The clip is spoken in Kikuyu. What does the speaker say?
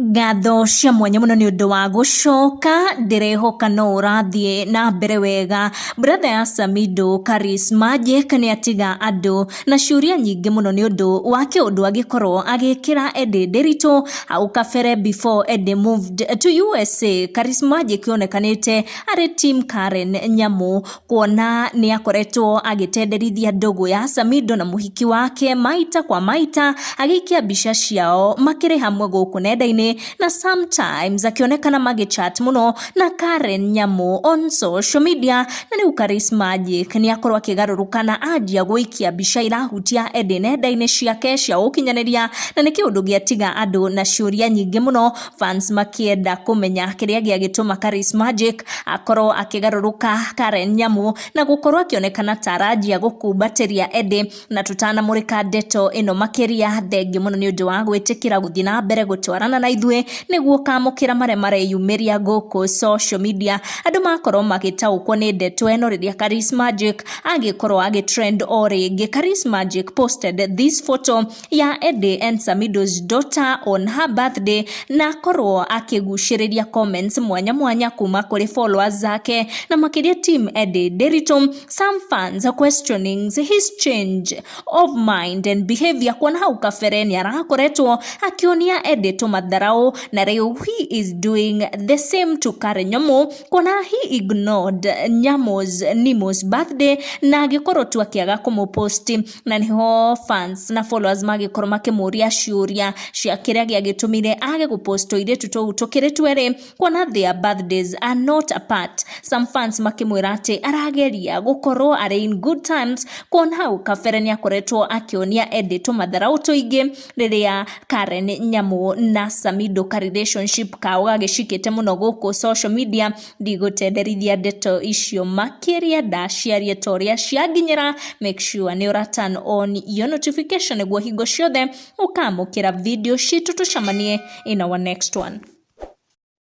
Ngatho cia mwanya mũno nĩ ũndũ wa gũcoka, ndĩrehoka no ũrathiĩ na mbere wega. Brother ya Samidoh Karis Magic nĩ atiga andũ na ciũria nyingĩ mũno nĩ ũndũ wa kĩũndũ angĩkorwo agĩkĩra Eddie Nderitu hau kabere before Eddie moved to USA. Karis Magic onekanĩte arĩ team Karen Nyamu kuona nĩ akoretwo agĩtenderithia ndũgũ ya Samidoh na mũhiki wake maita kwa maita agĩikia mbica ciao makĩrĩ hamwe gũkũ nenda-inĩ na sometimes akĩonekana magĩchat mũno na Karen Nyamu on social media. Na rĩu Karis Magic nĩ akorwo akĩgarũrũka na anjia gũikia mbica irahutia Eddie nenda-inĩ ciake cia ũkinyanĩria, na nĩ kĩũndũ gĩatiga andũ na ciũria nyingĩ mũno, fans makĩenda kũmenya kĩrĩa gĩagĩtũma Karis Magic akorwo akĩgarũrũka Karen Nyamu na gũkorwo akĩonekana ta aranjia gũkumbatĩria Eddie. Na tũtanamũrĩka ndeto ĩno makĩria, thengiũ mũno nĩ ũndũ wa gwĩtĩkĩra gũthiĩ na mbere gũtwarana na ithuĩ nĩguo ũkamũkĩra marĩa mareyumĩria gũkũ social media. Andũ makorwo magĩtaũkwo nĩ ndeto ĩno rĩrĩa Karis Magic agĩkorwo agĩtrend o rĩngĩ. Karis Magic posted this photo ya Eddie and Samidoh's daughter on her birthday na akorwo akĩgucĩrĩria comments mwanya mwanya kuma kũrĩ followers zake na makĩria team Eddie Nderitu. Some fans are questioning his change of mind and behavior kuona hau kabere nĩ arakoretwo akĩonia Eddie tũmatharau na rĩu he is doing the same to Karen Nyamu kuona he ignored Nyamu's Nemo's birthday na agĩkorwo tu akĩaga kũmũposti, na nĩho fans na followers magĩkorwo makĩmũria ciũria cia kĩrĩa gĩagĩtũmire age gũpost tũirĩtu tũu tũkĩrĩ twerĩ kuona their birthdays are not apart. Some fans makĩmwĩra atĩ arageria gũkorwo arĩ in good terms kuona hau kabere nĩ akoretwo akĩonia Eddie tũmatharau tũingĩ rĩrĩa Karen Nyamu na Samidoh ka relationship kao gagĩcikĩte mũno gũkũ social media. Ndigũtenderithia ndeto icio makĩria, ndaciarie ta ũrĩa cianginyĩra. Make sure nĩ ũra turn on your notification nĩguo hingo ciothe ũkamũkĩra video citũ. Tũcemanie in our next one.